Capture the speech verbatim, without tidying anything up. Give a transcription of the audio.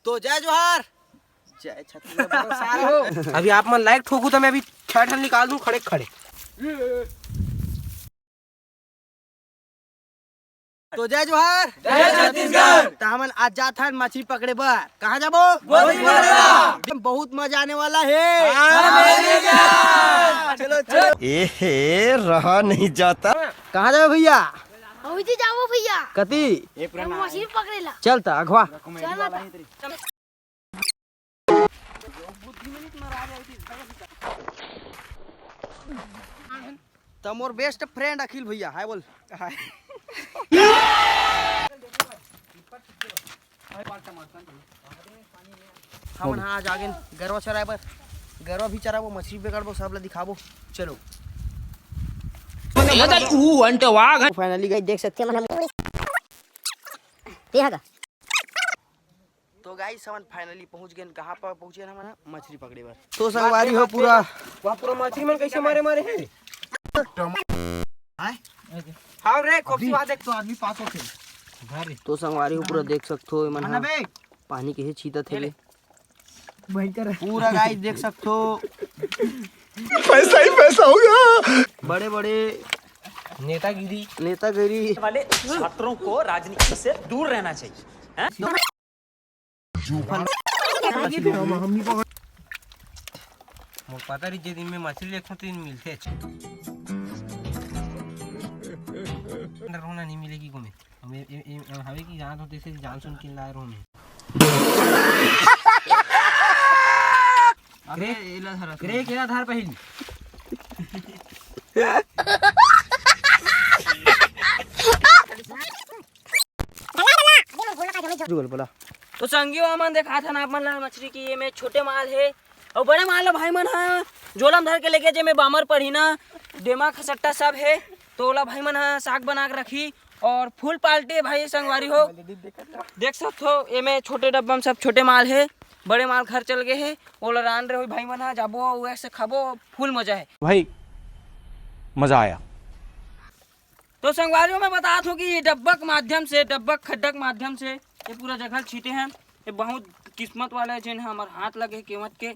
तो जय जोहार। जय छत्तीसगढ़। अभी आप मन लाइक ठोकू त मैं अभी छह ठन निकाल दूं खड़े खड़े। तो जय जोहार। जय छत्तीसगढ़। त हमन आज जात हन मछली पकड़े बर। कहाँ जाबो? गोदीमढ़ा। बहुत मजा आने वाला है। चलो चलो। ए हे, रहा नहीं जाता। कहाँ जाबो भैया? ओहिती जाबो भैया। कती? मछली पकड़े ला। चल त अघवा। चल ना त। त मोर बेस्ट फ्रेंड अखिल भैया, हाय बोल। हाय। हमन हा आज आगेन गरवा चराए बर। गरवा भी चराबो, मछली भी पकड़बो, सब ला दिखाबो। चलो। फाइनली गाइस देख सकते हैं, मन हम ये हा का? तो गाइस, हमन फाइनली पहुंच गेन। कहाँ पर पहुंचे हमन? मछली पकड़े बर। तो संगवारी हो पूरा। वहाँ पूरा मछली मन कैसे मारे मारे हे? हाँ रे, खोपसी वहाँ देख तो आदमी पास होथे। तो संगवारी हो पूरा देख सकथो, एमन हा पानी के ही छीतत हे। भयंकर। पूरा गाइस देख सकथो। पैसा ही पैसा होगा। बड़े बड़े नेतागिरी। नेतागिरी। वाले छात्रों को राजनीति से दूर रहना चाहिए, हैं? मोर पता रही, जे दिन में मछली लेखो, तेन मिलथे। रोना नहीं मिलेगी को में। हवे कि जान सुन के लाए रोने। अबे एला धर, एला धर पहली। बोल, बोला। तो संगी हो, हमन देखात हन आप मन ला मछली की, ये में छोटे माल हे अउ बड़े माल ला भाई मन हा झोला म धर के लेगे, जे में बामर पढ़ी ना, डेमा खसट्टा सब हे। तो ओला भाई मन हा साग बना के रखी। और फुल पार्टी हे भाई संगवारी हो, देख सकत हो, एमे छोटे डब्बा में सब छोटे माल हे, बड़े माल घर चल गए हे, ओला रान रहे हो भाई मन हा, जाबो वैसे खाबो, फुल मजा हे भाई, मजा आया। तो संगवारी हो, मैं बतात हो कि ये डब्बा के माध्यम से, डब्बा खड्डा के माध्यम से ये पूरा जगह छीटे हैं। ये बहुत किस्मत वाला है, जिन हमर हाथ लगे कीमत के।